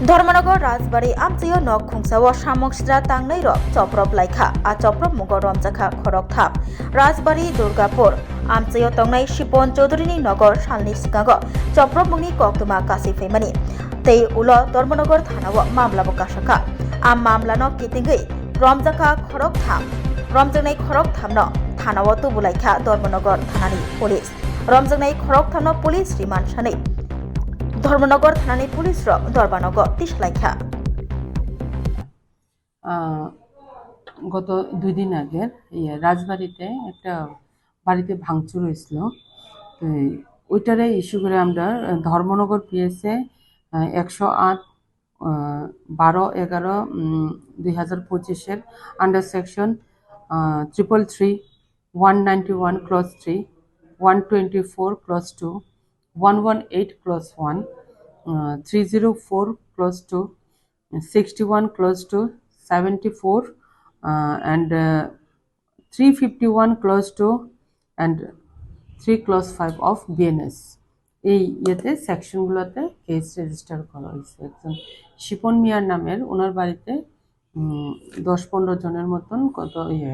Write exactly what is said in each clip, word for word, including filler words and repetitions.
Dharmanagar Rajbari amchaio nok khungsao samung sitra tangnai rok choprop laikha. A choprop mugo romjakha khoroktham. Rajbari Durgapur amchaio tongnai Shipon Chaudhary ni nogo salni swkango choprop mungni koktwma kasi phaimani. Tei ulo Dharmanagar thanao mamla bo kasakha. A mamla no kitingwi romjakha khoroktham. Romjaknai khoroktham no thanao tubulaikha Dharmanagar thanani police. Romjaknai khoroktham no police remand sanwi Dharmanagar thanani police rok Dharmanagar tisalaikha. আহ, গত দুই দিন আগে ইয়ে রাজবাড়িতে একটা বাড়িতে ভাঙচুর হয়েছিল। তো ওইটারে ইস্যু করে আমরা আহ, ধর্মনগর পিএসএ একশো আট বারো এগারো দুই হাজার পঁচিশের under section triple three, one ninety one clause three, one twenty four clause two, one one eight clause one, three zero four clause two, sixty one clause two, seventy four and three fifty one clause two and three clause five of BNS. এই ইয়েতে সেকশনগুলোতে case register করা হয়েছে। একজন শিপন মিয়ার নামের ওনার বাড়িতে উম, দশ পনেরো জনের মতন কত ইয়ে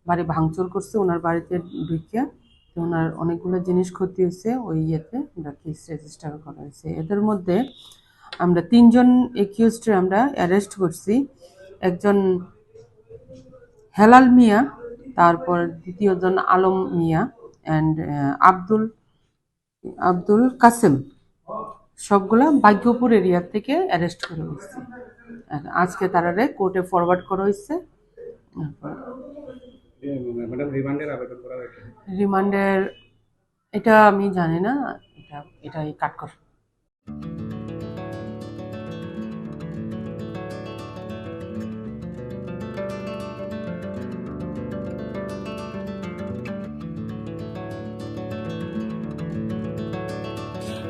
বাড়ি ভাঙচুর করছে ওনার বাড়িতে ঢুকিয়া। তো ওনার অনেকগুলো জিনিস ক্ষতি হয়েছে, ওই ইয়েতে আমরা কেস রেজিস্টার করা হয়েছে। এদের মধ্যে আমরা তিনজন একিউজড আমরা অ্যারেস্ট করছি। একজন হেলাল মিয়া, তারপর দ্বিতীয় জন আলম মিয়া অ্যান্ড আব্দুল আব্দুল কাসেম, সবগুলা ভাগ্যপুর এরিয়া থেকে অ্যারেস্ট করা হয়েছে। আর আজকে তারারে কোর্টে ফরওয়ার্ড করা হয়েছে। ম্যাডাম, রিমান্ডের আবেদন করা হয়েছে। রিমান্ডের এটা আমি জানি না, এটা এটাই কাট কর।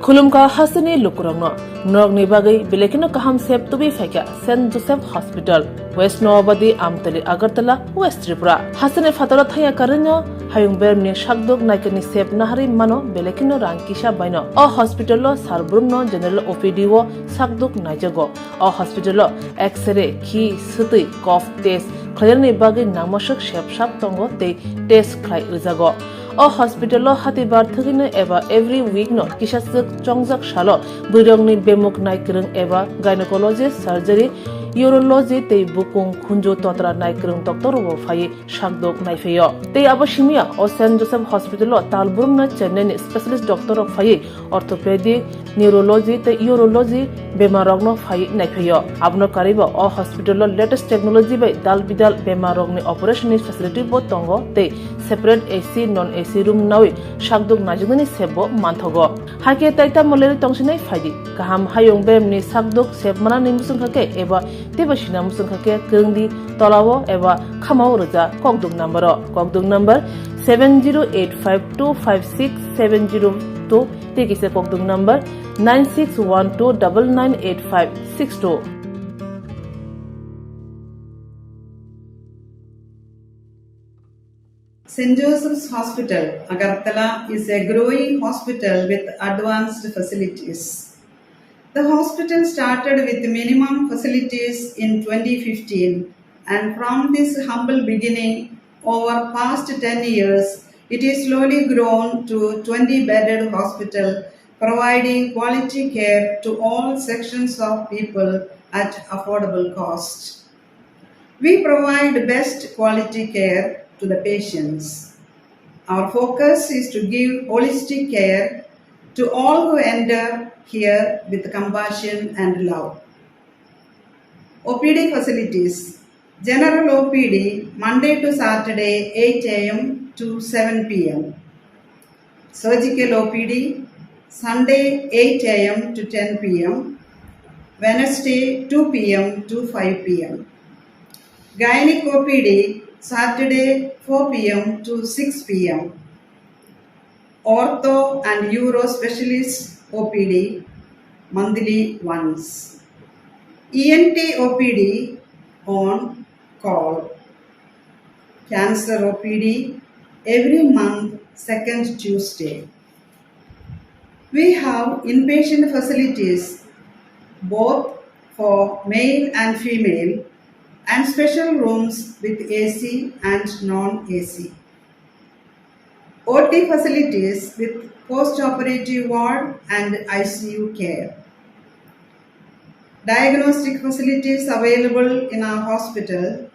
Khulumkha hasteni lukurokno, norokni bagwi belekino kaham sep tubui phaikha Saint Joseph Hospital, West Noabadi, Amtali, Agartala, West Tripura. Hasteni phataro thaya karwino hayung beremni sakduk naikani sep naharwi mano belekino rang kisa baino. O hospital o sar brumno general O P D o sakduk naijago. O hospital o X-ray, khi, swtwi, cough test khlainani bagwi nangmaswk sep sak tongo tei test khlai rwjago. O hospital o hatibar thwgwino eba every week no kisaswk chongjak salo bwrwirokni bemuk naikwrwng eba gynecology, surgery, urology tei bukung khunju totra naikwrwng doctor rokbo phaiwi sakdok naiphaio. Tei abo simiya o Saint Joseph Hospital o tal brumno Chennai ni specialist doctor rok phaiwi orthopedic, neurology tei urology bemar rokno phaiwi naiphaio. Abono karwibo o hospital o latest technology bai dal bidal bemar rokni operation ni facility bo tongo tei separate A C, non A C room nawi sakdok naijaknani sep bo manthogo. Hakhe tai tamo leri tongsinai phaidi. Kaham hayung beremni sakdok sep manani muchungkha khe eba teibo sina muchungkha khe kwrwngdi tolao eba khamao rwja kokduk number o. Kokduk number seven zero eight five two five six seven zero two tei kisa kokduk number nine six one two double nine eight five six two. Saint Joseph's Hospital, Agartala is a growing hospital with advanced facilities. The hospital started with minimum facilities in twenty fifteen, and from this humble beginning, over past ten years, it is slowly grown to twenty bedded hospital, providing quality care to all sections of people at affordable cost. We provide best quality care to the patients. Our focus is to give holistic care to all who enter here with compassion and love. O P D facilities. General O P D Monday to Saturday eight A M to seven P M. Surgical O P D Sunday eight A M to ten P M. Wednesday two P M to five P M. Gynec O P D Saturday four P M to six P M. Ortho and Uro Specialist O P D monthly once. E N T O P D on call. Cancer O P D every month, second Tuesday. We have inpatient facilities, both for male and female, and special rooms with A C and non-A C. O T facilities with post-operative ward and I C U care. Diagnostic facilities available in our hospital,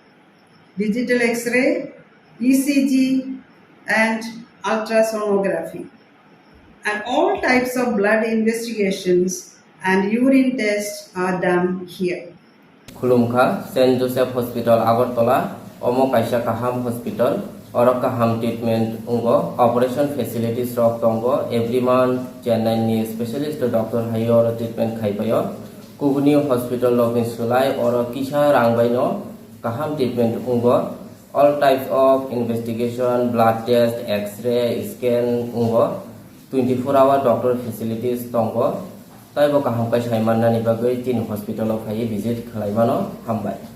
digital X-ray, E C G, and ultrasonography. And all types of blood investigations and urine tests are done here. Khulumkha, Saint Joseph Hospital Agartala, omo kaisa kaham hospital, oro kaham treatment wngo, operation facilities rok tongo, every month Chennai ni specialist doctor hai oro treatment khai paio. Kubuni hospital rokni sulai oro kisa rang bai no kaham treatment wngo. All types of investigation, blood test, X-ray, scan wngo. Twenty-four hour doctor facilities tongo. Taibo kaham khe sai mannani bagwi chini hospital o phaiwi visit khlai mano. Hambai.